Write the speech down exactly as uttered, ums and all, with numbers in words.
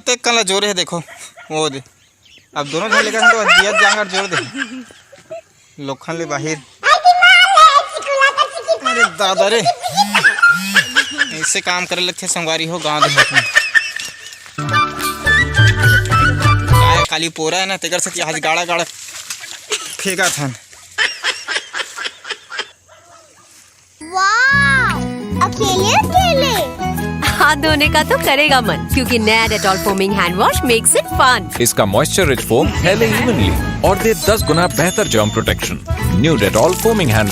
तेकर ला जोरे हे, देखो, वो दे। अब दोनों झन लेकर हम तो दिया जांगर जोर दे। लोखन ले बाहिर। अरे दादा रे, ऐसे काम करे लगथे संगवारी हो गांव देहात में। काय काली पोरा है ना, तेकर से कि आज गाड़ा गाड़ा फेंका था। वाह, अकेले अकेले। हाथ धोने का तो करेगा मन, क्योंकि नया Dettol foaming hand wash makes it fun. इसका मॉइस्चर रिच फोम फैले इवनली और दे दस गुना बेहतर germ protection. New Dettol foaming hand